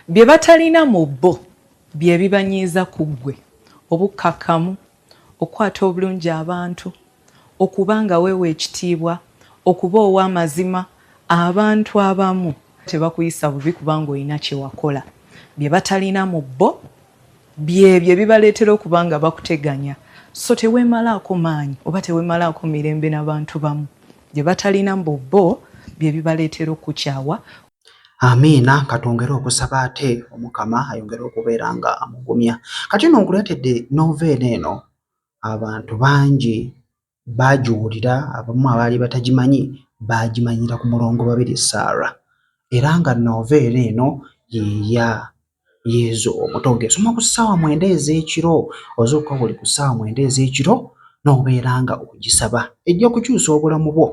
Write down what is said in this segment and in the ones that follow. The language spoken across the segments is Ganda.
Bye batalina mu bo bye bibanyiiza ku ggwe, obukkakkamu, okukwata obulungi abantu, okuba nga weewa ekitiibwa, okuba ow'amazima. Abantu abamu tebakuyisa bubi kubanga olina kye wakola. Bye batalina mu bo byebyo ebibaleetera okuba nga bakuteganya. So teweemalaako maanyi oba teweemalaako mirembe na bantu bamu. Bye batalina mu bo bye bibaleetera okukukyawa. Amiina katwongere okusaba ate omukama ayongere okubeera nga amugumya. Kati no nkuleetedde noveena eno abantu bangi baagiwulira abamu abaali batagimanyi baagimanyira ku Mulongo Babirye Sarah era nga noveena eno yeya Yezu omuto ng'esoma ku ssaawa mwenda ez'ekiro ozuukuka buli ku ssaawa mwenda ez'ekiro n'obeera nga ogisaba ejja kukyusa obulamu bwo.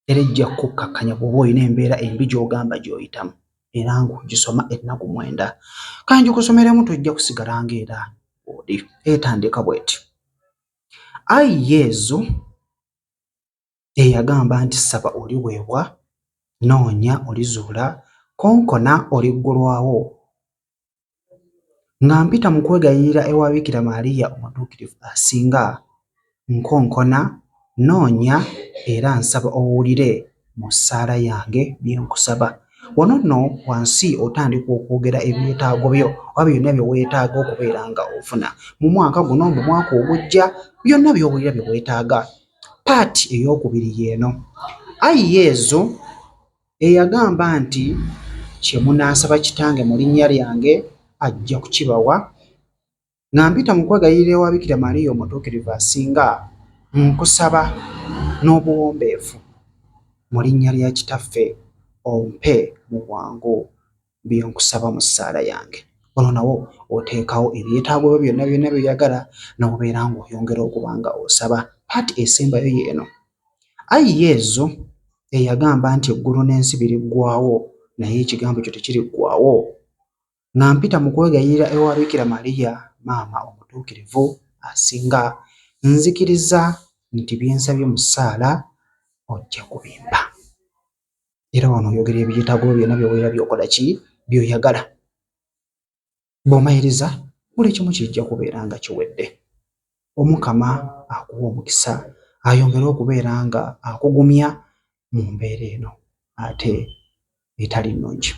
Era ejja kukukkakkanya bw'oba olina embeera embi gy'ogamba gy'oyitamu era ng'ogisoma ennaku mwenda. Ka ngikusomeremu tojja kusigala ng'era bw'oli. Etandika bw'eti, Ayi Yezu eyagamba nti saba oliweebwa, noonya olizuula, konkona oliggulwawo. Nga mpita mu kwegayirira ewa Bikira Maria Omutuukirivu asinga, nkonkona, nnoonya era nsaba owulire mu ssaala yange bye nkusaba. Wano nno wansi otandika okwogera ebyetaago byo oba byonna bye weetaaga okubeera nga ofuna mu mwaka guno, mu mwaka ogujja, byonna by'owulira bye weetaaga. Paati eyookubiri y'eno. Ayi Yezu! Eyagamba nti, Kye munaasaba Kitange mu linnya lyange, ajja kukibawa. Nga mpita mu kwegayirira ewa Bikira Maria Omutuukirivu Asinga, nkusaba n'obuwombeefu mu linnya lya Kitaffe, ompe mu bwangu bye nkusaba mu ssaala yange. Wano nawo oteekawo ebyetaago byo byonna byonna by'oyagala n'obeera ng'oyongera okuba nga osaba. Paati esembayo y'eno. Ayi Yezu eyagamba nti eggulu n'ensi biriggwaawo naye ekigambo kyo tekiriggwaawo, nga mpita mu kwegayirira ewa Bikira Maria Maama Omutuukirivu asinga, nzikiriza nti bye nsabye mu ssaala ojja kubimpa. Era wano oyogera ebyetaago byo byonna by'owulira by'okola ki by'oyagala. Bw'omaliriza buli kimu kijja kubeera nga kiwedde. Omukama akuwe omukisa ayongere okubeera nga akugumya mu mbeera eno ate etali nnungi.